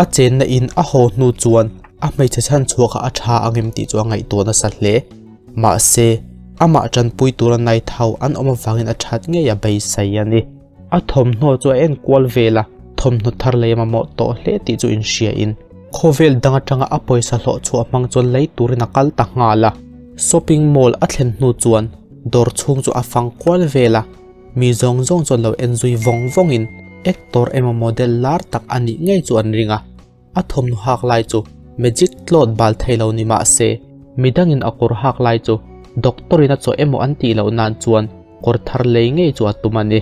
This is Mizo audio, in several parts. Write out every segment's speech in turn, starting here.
A chenna in a haw hnu chuan a hmeichhe chhan chhuah kha a tha ang em tih chu a ngaihtuah nasa hle. Mahse, amah tanpui tura night ho an awm avangin a that ngei a beisei a ni. A thawmhnaw chu a en kual vel a, thawmhnaw thar lei a mamawh tawh hle tih chu inhriain khawvel dang atanga a pawisa hlawh chhuah hmang chuan lei turin a kal ta nghal a. Shopping mall a thlen hnu chuan dawr chhung chu a fang kual vel a, mi zawng zawng chuan lo en zui vawng vawngin actor emaw model lar tak a nih ngei chu an ring a. A thawmhnaw hak lai chu magic cloth bal thei lo ni mah se, midangin a kawr hak lai chu doctor in a chawh emaw an tih loh nan chuan kawr thar lei ngei chu a tum a ni.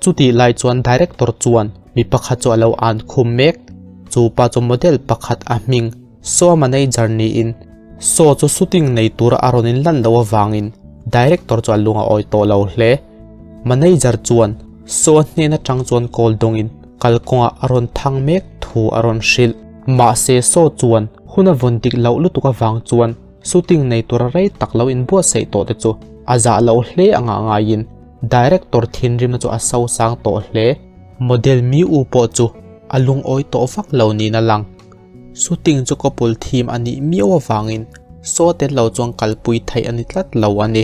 Chutih lai chuan director chuan mi pakhat chu a lo an khum mek. Chu pa chu model pakhat a hming Saw manager niin Saw chu shooting nei tura a rawn inlan loh avangin director chu a lung a awi tawh lo hle. Manager chuan Saw hnen atang chuan call dawngin kalkawngah a rawn thang mek thu a rawn hrilh. Mahse Saw chuan hun a vawn dik loh lutuk avang chuan shooting nei tura rei tak lo inbuatsaih tawh te chu a zah loh hle anga ngaiin director thinrimna chu a sosang tawh hle. Model mi u pawh chu a lungawi tawh vak lo niin a lang. Shooting chu couple theme a nih miau avangin Saw tel lo chuan kalpui theih a ni tlat lo a ni.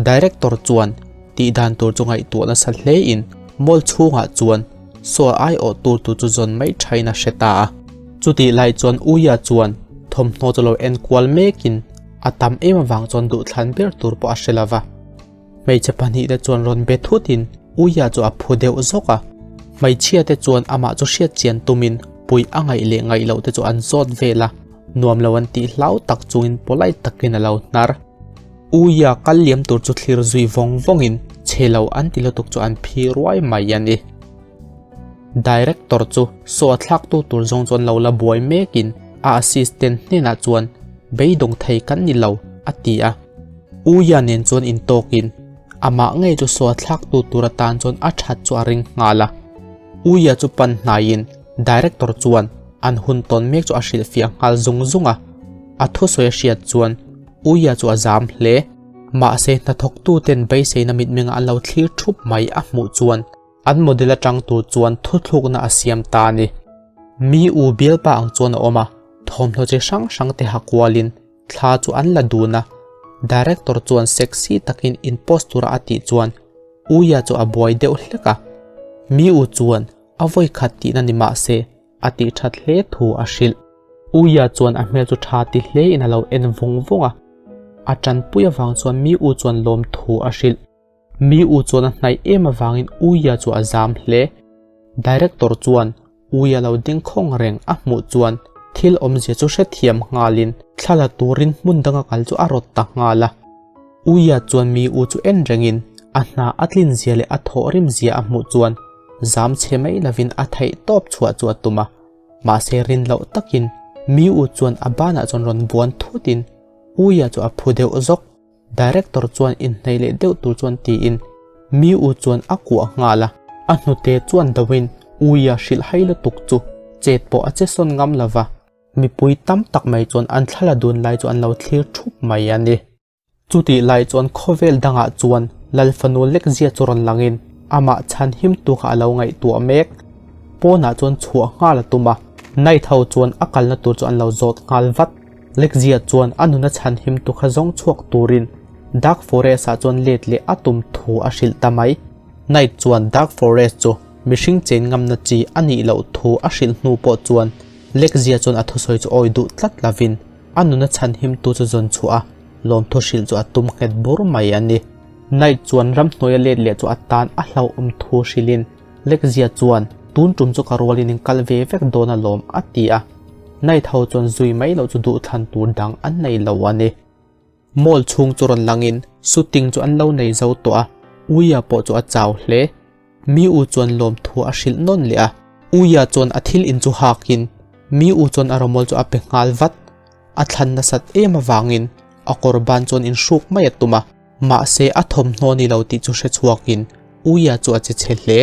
Director chuan tih dan tur chu ngaihtuah nasa hlein mall chhungah chuan Saw aiawh tur tur chu zawn mai thain a hre ta a. Chutih lai chuan Uia chuan thawmhnaw chu lo en kual mekin a tam em avang chuan duhthlan ber tur pawh a hre lova. Hmeichhe pahnihte chuan rawn be thutin Uia chu a phu deuh zawk a. Hmeichhiate chuan amah chu hriat chian tumin pui a ngaih leh ngaih loh te chu an zawt vel a, nuam lo an tih hlau tak chungin polite takin a lo hnar. Uia kal liam tur chu thlir zui vawng vawngin chhe lo an ti lutuk chu an phi ruai mai a ni. Director chu saw a thlaktu tur zawng chuan lo la buai mekin a assistant hnenah chuan beidawng thei kan ni lo a ti a. Uia nen chuan intawkin amah ngei chu saw a thlaktu tur atan chuan a that chu a ring nghal a. Uia chu pan hnaiin Director chuan an hun tawn mek chu a hrilhfiah nghal zung zung a. A thusawi a hriat chuan Uia chu a zam hle. Mahse hnathawktuten beiseina mitmenga an lo thlir thup mai a hmuh chuan an model atang tur chuan thuthlukna a siam ta a ni. Mi u bialpa ang chuan a awm a, thawmhnaw chi hrang hrang te ha kualin thla chu an la dun a. Director chuan sexy takin in post tura a tih chuan Uia chu a buai deuh hlek a. Mi u chuan a vawi khat tihna ni mahse a tih that hle thu a hrilh. Uia chuan a hmel chu tha ti hle in a lo en vung vung a. A tanpui avang chuan mi u chuan lawm thu a hrilh. Mi u chuan a hnaih em avangin Uia chu a zam hle. Director chuan Uia lo ding khawng reng a hmuh chuan thil awmzia chu hrethiam nghalin thla la turin hmun danga kal chu a rawt ta nghal a. Uia chuan mi u chu en rengin a hna a tlin zia leh a thawh rim zia a hmuh chuan zam chhe mai lovin a theih tawp chhuah chu a tum a. Mahse rin loh takin mi u chuan a banah chuan rawn buan thutin Uia chu a phu deuh zawk. Director chuan inhnaih leh deuh tur chuan tiin mi u chuan a kuah nghal a, a hnute chuan doin Uia hrilh hai lutuk chu chet pawh a che sawn ngam lova, mipui tam tak mai chuan an thla la dun lai chu an lo thlir thup mai a ni. Chutih lai chuan khawvel dangah chuan Lal fanu lek zia chu rawn langin amah chhan him tu kha a lo ngaihtuah mek. Pawnah chuan chhuah nghal a tum a, Night ho chuan a kalna tur chu an lo zawt nghal vat. Lekzia chuan a nuna chhan him tu kha zawng chhuak turin Dark Forest ah chuan let leh a tum thu a hrilh ta mai. Knight chuan Dark Forest chu mihring chen ngamna chi a nih loh thu a hrilh hnu pawh chuan Lekzia chuan a thusawi chu awi duh tlat lovin a nuna chhan him tu chu zawn chhuah a lawmthu hrilh chu a tum nghet bur mai a ni. Knight chuan ramhnuaia let leh chu a tan a hlauhawm thu hrilhin Lekzia chuan tun tum chu ka rualin in kal ve vek dawn alawm a ti a. Night ho chuan zui mai loh chu duhthlan tur dang an nei lo a ni. Mall chhung chu rawn langin shooting chu an lo nei zo tawh a, Uia pawh chu a chau hle. Mi u chuan lawmthu a hrilh nawn leh a, Uia chuan a thil in chu hakin mi u chuan a rawmawl chu a pe nghal vat. A thlan nasat em avangin a kawr ban chuan inhruk mai a tum a, mahse a thawmhnaw ni lo tih chu hre chhuakin Uia chu a che chhe hle.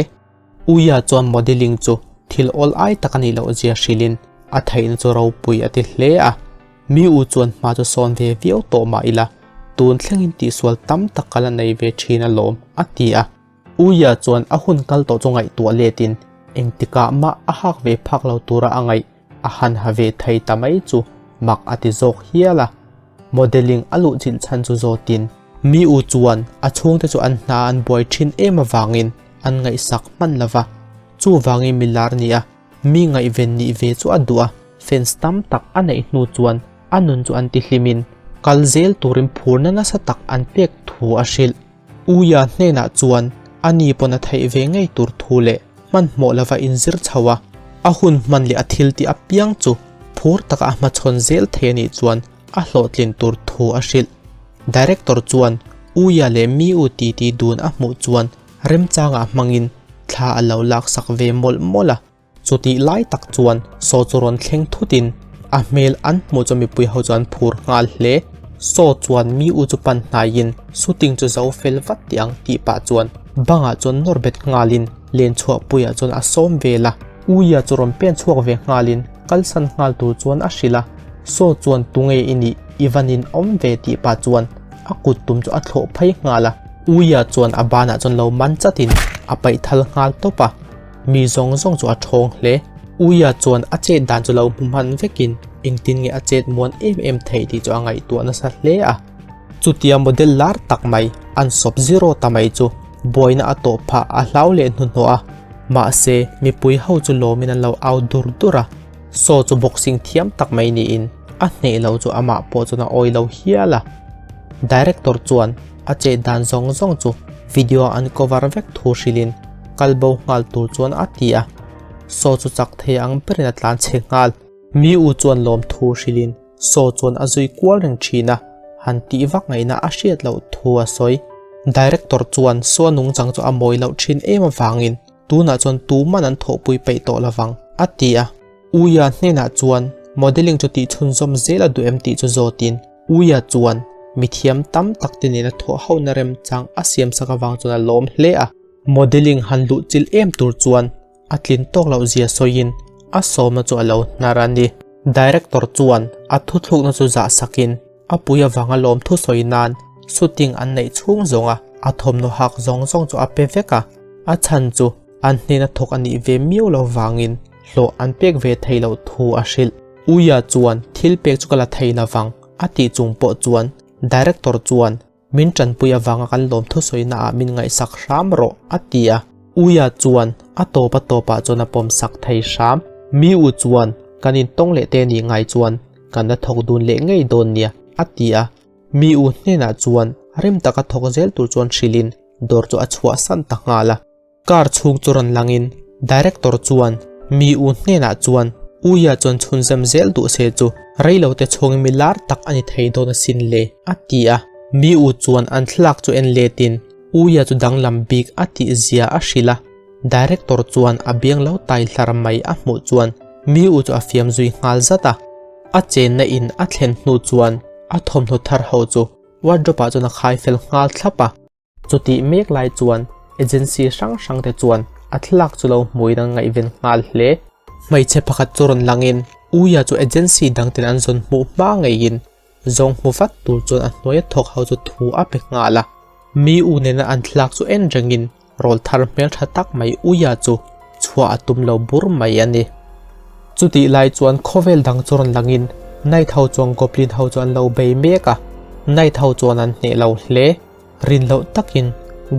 Uia chuan modelling chu thil awl ai tak a nih loh zia hrilhin a theihna chu ropui a ti hle a. Mi u chuan hma chu sawn ve viau tawh mah ila, tun thlengin tihsual tam tak ka la nei ve thin alawm, a ti a. Uia chuan a hun kal tawh chu ngaihtuah letin engtikah mah a hak ve phak lo tura a ngaih. a han ha ve thei ta mai chu mak a ti zawk hial a. Modelling a luh chilh chhan chu zawtin mi u chuan a chhungte chu an hna an buai thin em avangin an ngaihsak hman lo va, chuvangin mi lar ni a mi ngaihven nih ve chu a duh a, fans tam tak a neih hnu chuan a nun chu an tihlimin kal zel turin phurna nasa tak an pek thu a hrilh. Uia hnenah chuan a ni pawn a theih ve ngei tur thu leh hmanhmawh lova inzir chho a, a hun hman leh a thil tih apiang chu phur taka a hmachhawn zel thei a nih chuan a hlawhtlin tur thu a hrilh. Director chuan Uia leh Miu titi dun a hmuh chuan remchangah hmangin thla a lo laksak ve mawlh mawlh a. Chutih lai tak chuan Saw chu rawn thleng thutin a hmel an hmuh chu mipui ho chu an phur nghal hle. Saw chuan mi u chu pan hnaiin shooting chu zo fel vat tih ang tih pah chuan bangah chuan nawr bet nghalin len chhuah puiah chuan a sawm vel a. Uia chu rawn pen chhuak ve nghalin kalsan nghal tur chuan a hrilh a. Saw chuan tunge i nih i van in awm ve tih pah chuan a kut tum chu a thlawh phei nghal a. Uia chuan a banah chuan lo man chatin a paih thal nghal tawp a. Mi zawng zawng chu a ṭhawng hle. Uia chuan a chet dan chu lo hmu hman vekin engtin nge a chet muan em em theih tih chu a ngaihtuah nasa hle a. Chutia model lar tak mai an sawp zero ta mai chu buaina a tawh phah a hlau leh hnuhnawh a. Mahse, mipui ho chu lawmin an lo au dur dur a. Saw chu boxing thiam tak mai niin a hneh lo chu amah pawh chuan a awi lo hial a. Director chuan a chet dan zawng zawng chu video an cover vek thu hrilhin kal bo nghal tur chuan a ti a, Saw chu chak thei ang berin a tlan chhe nghal. Mi u chuan lawm thu hrilhin Saw chuan a zui kual reng thin a, han tih vak ngaihna a hriat loh thu a sawi. Director chuan Saw nungchang chu a mawi loh thin em avangin tunah chuan tuman an thawhpui peih tawh lovang a ti a. Uia hnenah chuan modelling chu tih chhunzawm zel a duh em tih chu zawtin Uia chuan mithiam tam tak te nena thawh hona remchang a siamsak avang chuan a lawm hle a. Modelling han luh chilh em tur chuan a tlin tawk loh zia sawiin a sawmna chu a lo hnar a ni. Director chuan a thuthlukna chu zah sakin a pui avanga lawm thu sawi nan shooting an neih chhung zawnga a thawmhnaw hak zawng zawng chu a pe vek a, a chhan chu an hnena thawk a nih ve miau lo vangin hlawh an pek ve thei loh thu a hrilh. Uia chuan thil pek chu ka la thei lovang a tih chung pawh chuan Director chuan Min tanpui avanga kan lawm thusawi naah min ngaihsak hram rawh, a ti a. Uia chuan a tawp a tawpah chuan a pawmsak thei hram. Mi u chuan kan intawng leh te nih ngai chuan kan la thawk dun leh ngei dawn nia, a ti a. Mi u hnenah chuan rem taka thawk zel tur chuan hrilhin dawr chu a chhuahsan ta nghal a. Car chhung chu rawn langin Director chuan mi u hnenah chuan Uia chuan chhunzam zel duh se chu reilote chhungin mi lar tak a ni thei dawn asin le a ti a. Mi u chuan an thlalak chu en letin Uia chu danglam bik a tih zia a hrilh a. Director chuan a biang lo tai hlar mai a hmuh chuan mi u chu a fiam zui nghal zat a. A chenna in a thlen hnu chuan a thawmhnaw thar ho chu wardrobe ah chuan a khai fel nghal thlap a. Chutih mek lai chuan agency hrang hrang te chuan a thlalak chu lo hmuin an ngaihven nghal hle. Hmeichhe pakhat chu rawn langin Uia chu agency dang ten an zawn hmuh hma ngeiin zawng hmu vat tur chuan a hnuaia thawk ho chu thu a pe nghal a. Mi u nena an thlalak chu en rengin rawl thar hmeltha tak mai Uia chu chhuah a tum lo bur mai a ni. Chutih lai chuan khawvel dang chu rawn langin Knight ho chuan Goblin ho chu an lo bei mek a, Knight ho chuan an hneh lo hle. Rin loh takin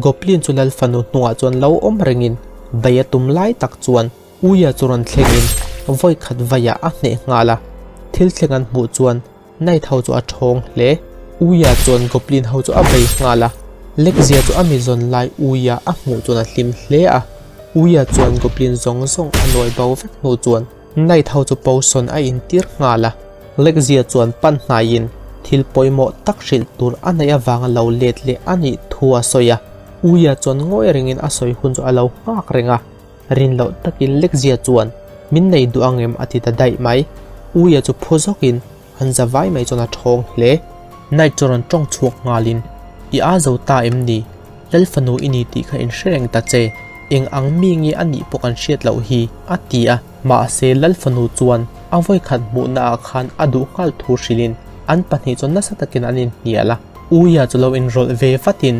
Goblin chu Lal fanu hnungah chuan lo awm rengin bei a tum lai tak chuan Uia chu rawn thlengin vawi khat vaiah a hneh nghal a. Thil thleng an hmuh chuan Knight ho chu a thawng hle. Uia chuan Goblin ho chu a bei nghal a, Lekzia chu a mi zawn lai Uia a hmuh chuan a hlim hle a. Uia chuan Goblin zawng zawng a nawi bo vek hnu chuan Knight ho chu potion a intir nghal a. Lekzia chuan pan hnaiin thil pawimawh tak hrilh tur a neih avanga lo let leh a nih thu a sawi a. Uia chuan ngawi rengin a sawi hun chu a lo nghak reng a. Rin loh takin Lekzia chuan min nei duh ang em a ti ta daih mai. Uia chu phu zawkin an za vai mai chuan a thawng hle. Knight chu rawn tawng chhuak nghalin, I a zo ta em ni? Lal fanu i ni tih kha in hre reng ta che. Eng ang mi nge a nih pawh kan hriat loh hi, a ti a. Mahse Lal fanu chuan a vawikhat hmuhna ah khan a duh nghal thu hrilhin an pahnih chuan nasa takin an inhnial a. Uia chu lo inrawlh ve vatin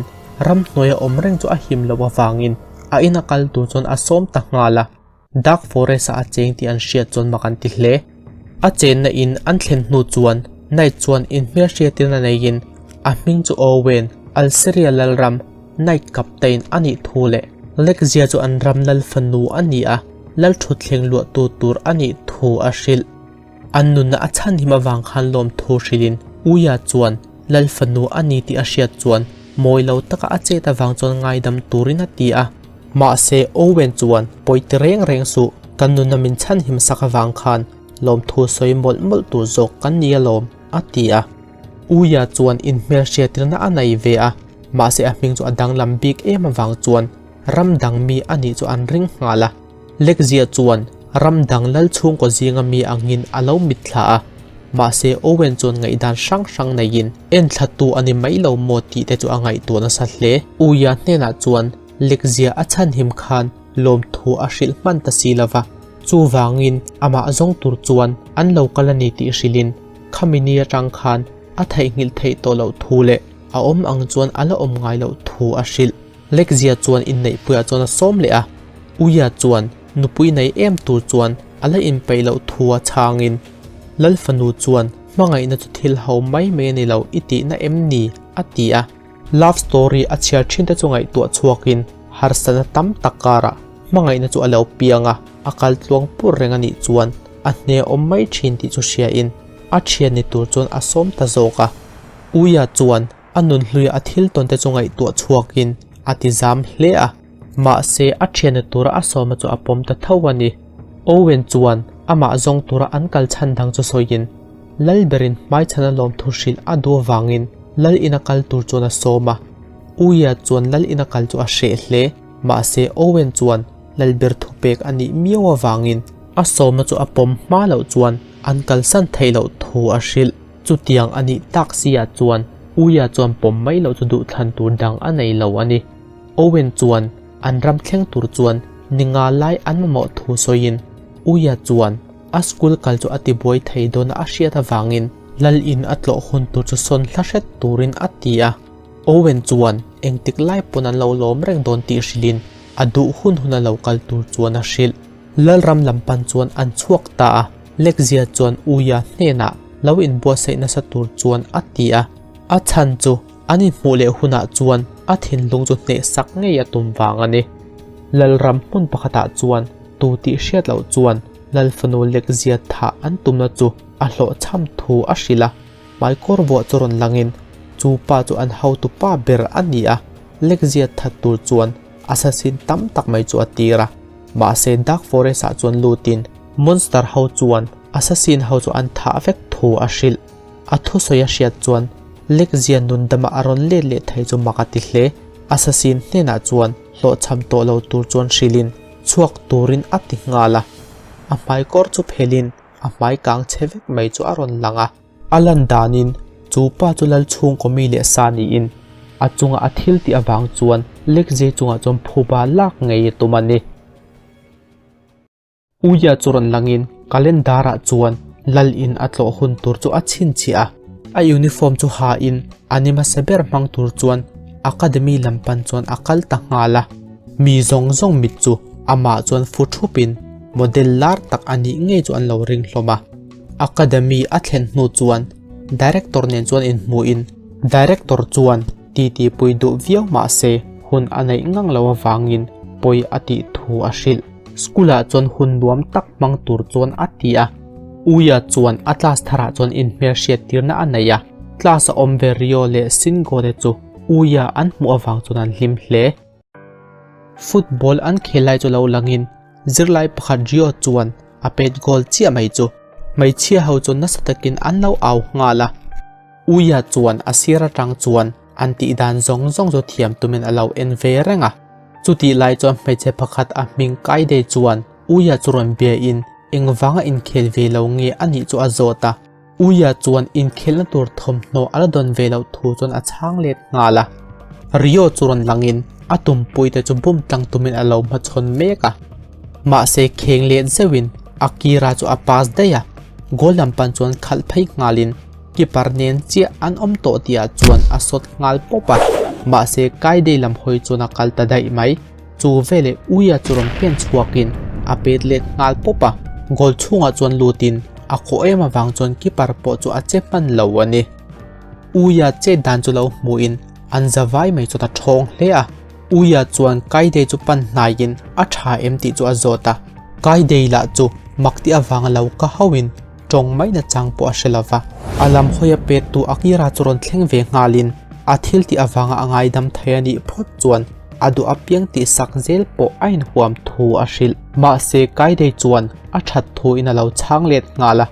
ramhnuaia awm reng chu a him loh avangin a ina kal tur chuan a sawm ta nghal a. Dark Forest-ah a cheng tih an hriat chuan mak an ti hle. A chenna in an thlen hnu chuan Knight chuan inhmelhriatin a neiin a hming chu Owen, Alseria lalram Knight Captain a nih thu leh Lexia chu an ram lal fanu a ni a, lal thutthleng luahtu tur a nih thu a hrilh. An nunna a chhanhim avang khan lawmthu hrilhin Uia chuan lal fanu a ni tih a hriat chuan mawi lo taka a chet avang chuan ngaidam turin a ti a. Mahse Owen chuan pawi ti reng reng suh, kan nunna min chhanhim sak avang khan lawmthu sawi mawlh mawlh tur zawk kan ni alawm, a ti a. Uia chuan inhmelhriatirna a nei ve a, mahse a hming chu a danglam bik em avang chuan ram dang mi a nih chu an ring nghal a. Lekzia chuan ram dang lal chhungkaw zinga mi angin a lo mitthla a, mahse Owen chuan ngaihdan hrang hrang neiin enthlatu a ni mai lo maw tih te chu a ngaihtuah nasa hle. Uia hnenah chuan Lekzia a chhanhim khan lawmthu a hrilh hman ta si lova, chuvangin amah zawng tur chuan an lo kal a ni tih hrilhin khami ni atang khan a theihnghilh theih tawh loh thu leh a awm ang chuan a la awm ngai loh thu a hrilh. Lekzia chuan inneihpuiah chuan a sawm leh a, Uia chuan nupui nei em tur chuan a la inpeih loh thu a chhangin Lal fanu chuan hmangaihna chu thil ho mai mai a ni lo i tihna em ni? a ti a. Love story a chhiar thin te chu ngaihtuah chhuakin harsatna tam tak karah hmangaihna chu a lo piang a, a kal tluang pur reng a nih chuan a hne awm mai thin tih chu hriain a thian ni tur chuan a sawm ta zawk a. Uia chuan a nun hluia a thil tawn te chu ngaihtuah chhuakin a ti zam hle a, mahse a thian ni tura a sawma chu a pawm ta tho a ni. Owen chuan amah zawng tura an kal chhan dang chu sawiin Lalberin hmaichhana lawmthu hrilh a duh avangin Lal ina kal tur chuan a sawm a. Uia chuan Lal ina kal chu a hreh hle, mahse Owen chuan Lalber thupek a nih miau avangin a sawmna chu a pawm hma loh chuan an kalsan theih loh thu a hrilh. Chutiang a nih tak si ah chuan Uia chuan pawm mai loh chu duhthlan tur dang a nei lo a ni. Owen chuan an ram thleng tur chuan ni nga lai an mamawh thu sawiin Uia chuan A school kal chu a ti buai thei dawn a a hriat avangin Lal in a tlawh hun tur chu sawn hla hret turin a ti a. Owen chuan engtik lai pawn an lo lawm reng dawn tih hrilhin a duh hun hun a lo kal tur chuan a hrilh. Lalram lam pan chuan an chhuak ta a, Lekzia chuan Uia hnenah lo inbuatsaih nasa tur chuan a ti a. A chhan chu an inhmuh leh hunah chuan a thinlung chu hnehsak ngei a tum vang a ni. Lalram hmun pakhatah chuan tu tih hriat loh chuan Lal fanu lekzia thah an tumna chu a hlawhchham thu a hrilh a, hmaikawr vuah chu rawn langin chu pa chu an hotu pa ber a ni a, lekzia that tur chuan assassin tam tak mai chu a tir a, mahse Dark Forest ah chuan lutin monster ho chuan assassin ho chu an thah vek thu a hrilh. A thusawi a hriat chuan lekzia nun dama a rawn let leh thei chu mak a ti hle, assassin hnenah chuan hlawhchham tawh lo tur chuan hrilhin chhuak turin a ti nghal a, a hmaikawr chu phelin a hmai kang chhe vek mai chu a rawn lang a. A lan danin chu pa chu lal chhungkaw mi leh sa niin a chunga a thil tih avang chuan Lekzei chungah chuan phuba lak ngei a tum a ni. Uia chu rawn langin calendar-ah chuan lal in a tlawh hun tur chu a chhinchhiah a, a uniform chu hain a ni hmasa ber hmang tur chuan academy lam pan chuan a kal ta nghal a. Mi zawng zawng mit chu amah chuan fu thupin model lar tak a nih ngei chu an lo ring hlawm a. Academy a thlen hnu chuan director nen chuan inhmuhin director chuan titi pui duh viau mah se hun a neih ngang lo avangin pawi a tih thu a hrilh. School ah chuan hun nuam tak hmang tur chuan a ti a, Uia chuan a class tharah chuan inhmelhriat tirna a nei a, class a awm ve Rio leh Shingo te chu Uia an hmuh avang chuan an hlim hle. Football an khel lai chu lo langin zirlai pakhat Rio chuan a pet goal chiah mai chu hmeichhia ho chu nasa takin an lo au nghal a, Uia chuan a sir atang chuan an tih dan zawng zawng chu thiam tumin a lo en ve reng a. Chutih lai chuan hmeichhe pakhat a hming kai dei chuan Uia chu rawn bia in engvanga inkhel ve lo nge a nih chu a zawt a. Uia chuan inkhelna tur thawmhnaw a la dawn ve loh thu chuan a chhang let nghal a. Rio chu rawn langin a tumpui te chu bum tlang tumin a lo hmachhawn mek a. Mahse kheng let zeuhin Akira chu a pass daih a, goal lam pan chuan khalh phei nghalin keeper nen chiah an awm tawh tihah chuan a sawt nghal pawp a, mahse Kaidei lam hawi chuan a kal ta daih mai. Chu veleh Uia chu rawn pen chhuakin a pet let nghal pawp a, goal chhungah chuan lutin a kawh em avang chuan keeper pawh chu a che hman lo a ni. Uia chet dan chu lo hmuhin an za vai mai chuan a thawng hle a. Uia chuan Kaidei chu pan hnaiin a tha em tih chu a zawt a. Kaidei lah chu mak tih avanga lo ka hauhin tawng mai nachang pawh a hre lo va. A lam hawia pettu Akira chu rawn thleng ve nghalin a thil tih avanga a ngaidam thei a nih phawt chuan a duh apiang tih sak zel pawh a inhuam thu a hrilh. Mahse Kaidei chuan a that thuin a lo chhang let nghal a.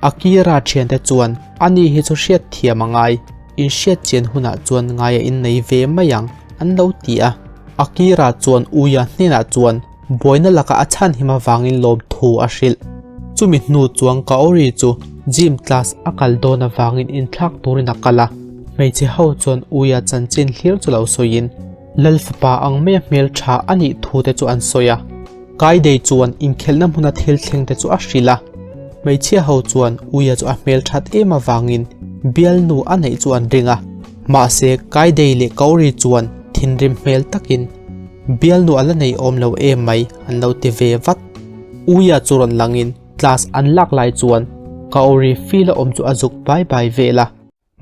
Akira thiante chuan ani hi chu hriat thiam a ngai, inhriat chian hunah chuan ngai a innei ve mai ang an lo ti a. Akira chuan Uia hnenah chuan buaina laka a chhan him avangin lawm thu a hrilh. Chumi hnu chuan Kaori chu gym class a kal dawn avangin inthlak turin a kal a, hmeichhe ho chuan Uia chanchin hlir chu lo sawiin Lal fapa ang maia hmel tha a nih thu te chu an sawi a. Kaidei chuan inkhelhna hmuna thil thleng te chu a hrilh a. Hmeichhia ho chuan Uia chu a hmel that em avangin bialnu a neih chu an ring a. Mahse Kaidei leh Kaori chuan thinrim hmel takin bialnu a la nei awm lo em mai an lo ti ve vat. Uia chu rawn langin class an lak lai chuan Kaori field a awm chu a zuk bai bai vel a.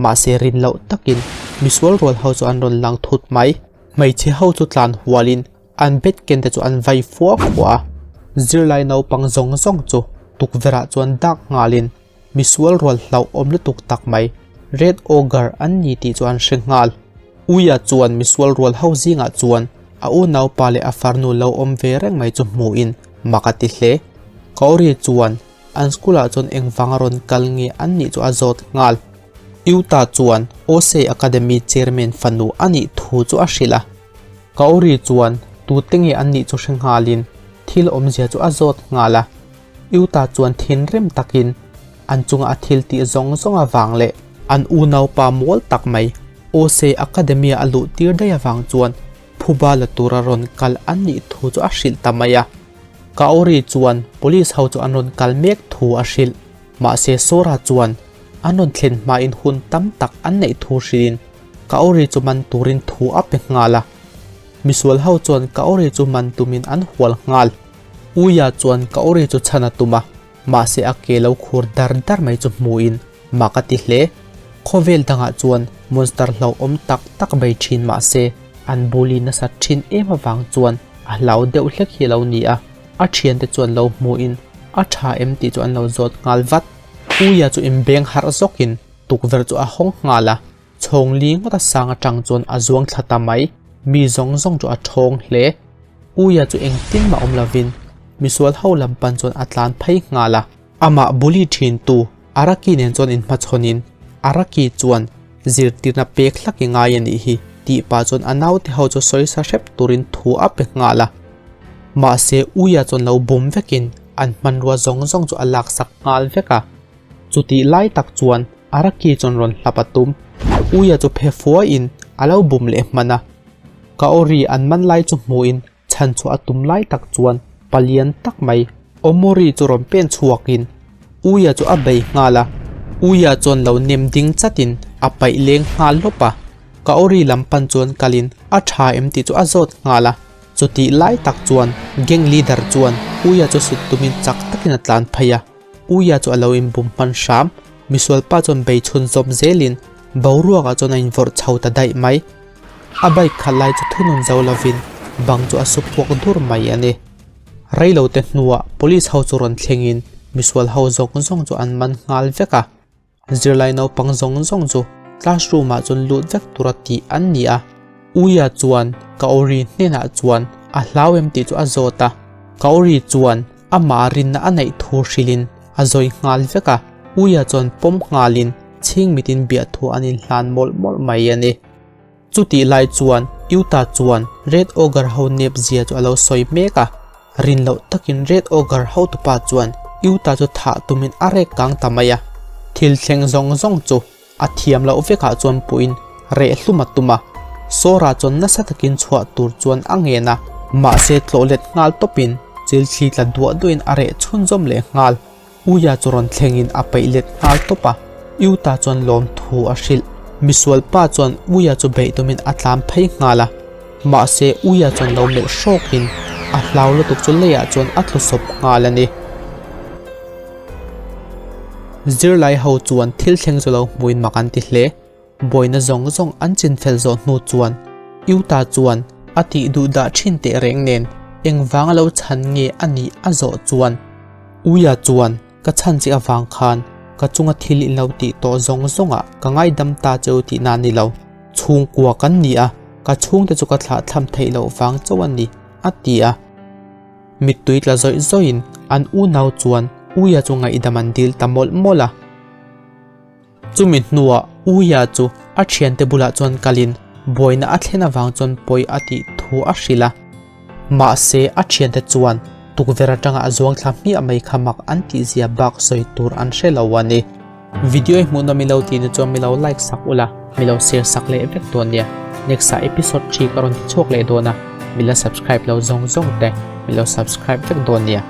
Mahse rin loh takin misual rual ho chu an rawn lang thut mai. Hmeichhe ho chu tlan hualin an bed ken te chu an vai fua fua a. Zirlai naupang zawng zawng chu tukverhah chuan dak nghalin misual rual hlauhawm lutuk tak mai Red Ogre an ni tih chu an hre nghal. Uia chuan misual rual ho zingah chuan a unaupa leh a farnu lo awm ve reng mai chu hmuhin mak a ti hle. Kaori chuan An school ah chuan engvang a rawn kal nge an nih chu a zawt nghal. Yuta chuan Osei Academy chairman fanu a nih thu chu a hrilh a. Kaori chuan tute nge an nih chu hre nghalin thil awmzia chu a zawt nghal a. Yuta chuan thinrim takin an chunga a thil tih zawng zawng avang leh an unaupa mual tak mai Osei Academy a luh tir daih avang chuan phuba la tura rawn kal an nih thu chu a hrilh ta mai a. Kaori chuan police ho chu an rawn kal mek thu a hrilh. Mahse Sora chuan an rawn thlen hmain hun tam tak an neih thu hrilhin Kaori chu man turin thu a pe nghal a. Misual ho chuan Kaori chu man tumin an hual nghal. Uia chuan Kaori chu chhan a tum a, mahse a ke lo khur dar dar mai chu hmuin mak a ti hle. Khawvel dangah chuan monster hlauhawm tak tak bei thin mahse an bully nasa thin em avang chuan a hlau deuh hlek hi a lo ni a, a thiante chuan lo hmuin a tha em tih chu an lo zawt nghal vat. Uia chu inbeng harh zawkin tukverh chu a hawng nghal a, chhawng li ngawt a sang atang chuan a zuang thla ta mai, mi zawng zawng chu a thawng hle. Uia chu engtin mah awm lovin misual ho lam pan chuan a tlan phei nghal a. Amah bully thintu Araki nen chuan inhmachhawnin Araki chuan zirtirna pek hlak i ngai a nih hi tih pah chuan a naute ho chu sawisa hrep turin thu a pe nghal a. Mahse Uia chuan lo bum vekin an hmanrua zawng zawng chu a laksak nghal vek a. Chutih lai tak chuan Araki chuan rawn hlap a tum. Uia chu phe fuaiin a lo bum leh hman a. Kaori an man lai chu hmuhin Chhan chu a tum lai tak chuan palian tak mai Omori chu rawn pen chhuakin Uia chu a bei nghal a, Uia chuan lo nem ding chatin a paih leng nghal lawp a, Kaori lam pan chuan kalin a tha em tih chu a zawt nghal a, chutih lai tak chuan gang leader chuan Uia chu sut tumin chak takin a tlan phei a, Uia chu a lo inbum hman hram, misualpa chuan bei chhun zawm zelin boruakah chuan a invawrh chho ta daih mai. A bike khalh lai chu thunun zo lovin bang chu a su puak dur mai a ni. Reilote hnuah police ho chu rawn thlengin misual ho zawng zawng chu an man nghal vek a. Zirlai naupang zawng zawng chu classroom ah chuan lut vek tura tih an ni a. Uia chuan Kaori hnenah chuan a hlau em tih chu a zawt a. Kaori chuan amah rinna a neih thu hrilhin a zawi nghal vek a. Uia chuan pawm nghalin chhing mitin biahthu an inhlan mawlh mawlh mai a ni. Chutih lai chuan Utah chuan Red Ogre ho nep zia chu a lo sawi mek a, rin loh takin Red Ogre hotupa chuan Utah chu thah tumin a rek kang ta mai a. Thil thleng zawng zawng chu a thiam loh vekah chuan puhin reh hlum a tum a, Sora chuan nasa takin chhuah tur chuan a ngen a, mahse tlawh let nghal tawpin chil thli tla duah duahin a reh chhunzawm leh nghal. Uia chu rawn thlengin a peih let nghal tawp a, Utah chuan lawmthu a hrilh. Misual pa chuan Uia chu beih tumin a tlan phei nghal a, mahse Uia chuan lo melh hrawkin a hlau lutuk chu leiah chuan a tlu sawp nghal a ni. Zirlai ho chuan thil thleng chu lo hmuin mak an ti hle. Buaina zawng zawng an chinfel zawh hnu chuan Utah chuan a tih duh dah thin teh reng nen engvang a lo chhan nge a nih a zawh chuan Uia chuan ka chhan che avang khan ka chunga thil in lo tih tawh zawng zawngah ka ngaidam ta cheu tihna a ni lo. Chhungkua kan ni a, ka chhungte chu ka thlahthlam theih loh vang chauh a ni, a ti a. Mittui tla zawih zawihin an unau chuan Uia chu ngaihdam an dil ta mawlh mawlh a. Chumi hnuah Uia chu a thiante bulah chuan kalin buaina a thlen avang chuan pawi a tih thu a hrilh a. Mahse a thiante chuan tukverh atanga a zuang thla hmiah mai kha mak an tihzia bak sawi tur an hre lo a ni. Video i hmuhnawm i lo tih na chuan mi lo like sak ula, mi lo share sak leh vek dawn nia. Next ah episode thi ka rawn ti chhuak leh dawn a, mi la subscribe lo zawng zawng te mi lo subscribe vek dawn nia.